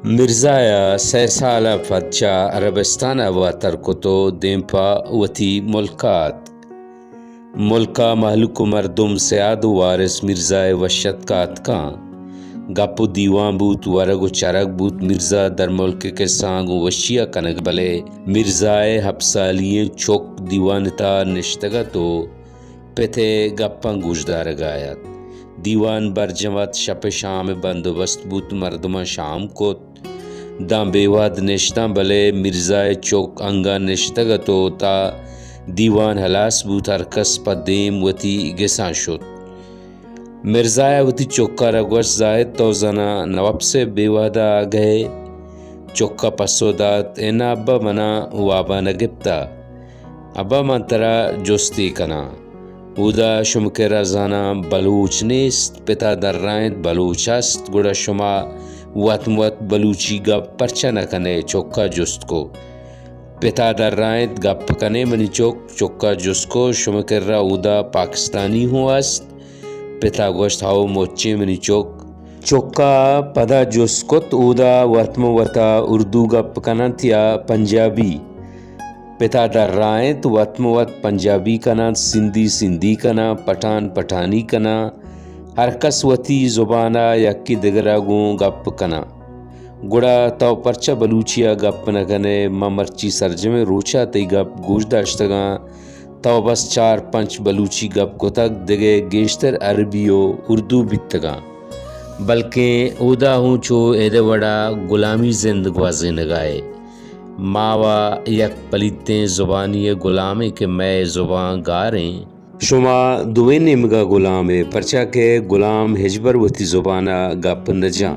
مرزا ءَ سئے سال ءَ پد چہ عربستان ءَ واتر کت ءُ دیم پہ وتی ملک ءَ اتک۔ ملک ءِ مہلوک ءُ مردم سیاد ءُ وارث مرزا ءِ وش اتک ءَ اتکاں۔ گپ ءُ دیوان بوت، ورگ ءُ چرگ بوت، مرزا درملک ءِ کسہاں گوں وشی ءَ کنگ، بلے مرزا ءِ ہپت سالی ئیں چک دیوان ءِ تہا نشتگ ات ءُ پت ءِ گپاں گوشدارگ ءَ ات۔ دیوان برجم ات، شپ ءِ شام ءِ بندوبست بوت، مردماں شام کت۔ داں بے وہد نشتاں، بلے مرزا ءِ چک انگہ نشتگ ات ءُ تا دیوان ہلاس بوت، ہرکس پہ دیم وتی گساں شت۔ مرزا ءَ وتی چک ءَ را گوشت، زاہد، تو زاناں نہ وپس ئے، بے وہد ءَ آگہ ئے؟ چک ءَ پسو دات، انا ابا، منا واب ءَ نہ گپتہ۔ ابا، من ترا جستے کناں۔ اودا شمئے کرا زاناں بلوچ نیست، پتا درائینت بلوچ است، گڑا شما وت مہ وت بلوچی گپ پرچا نہ کن ئے؟ چکا جست کو۔ پتا درائینت، گپ کن ئے منی چک؟ چکا جست کو، شمئے کرا اودا پاکستانی ہوں است؟ پتا گوشت، ہئو مچیں منی چک۔ چکا پدا جست کت، اودا وت مہ وتا اردو گپ کن انت یا پنجابی؟ پتا درائینت، وت مہ وت پنجابی کناں، سندھی سندھی کناں، پٹھان پٹھانی کناں، ہرکس وتی زبان ءَ یکے دگرا گوں گپ کناں۔ گڑا تو پرچا بلوچی ءَ گپ نہ کن ئے؟ من مرچی سرجمیں روچ ءَ تئی گپ گوش داشتگاں۔ تو بس چار پنچ بلوچی گپ کتگ، دگہ گیشتر عربی ءُ اردو بیتگاں۔ بلکیں اودا ہوں چو ایدے وڑا گلامی زند گوازینگا ئے۔ ما و یک پلیتیں زبانی ءِ گلامیں کہ مئے زبان گاریں۔ شما دوئیں نیمگا گلام ئے، پرچا کہ گلام ہچبر وتی زبان ءَ گپ نہ جاں۔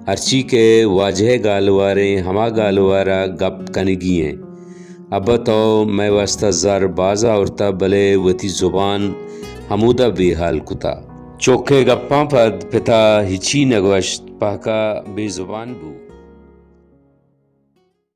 ہرچی کہ واجہ ءِ گالواریں، ہما گالوار ءَ گپ کنگی ایں۔ ابا تو مئے واستا زر باز آورتہ، بلے وتی زبان ہمودا بے ہال کتہ۔ چک ءِ گپاں پد پتا ہچی نہ گوشت، پہکا بے زبان بو۔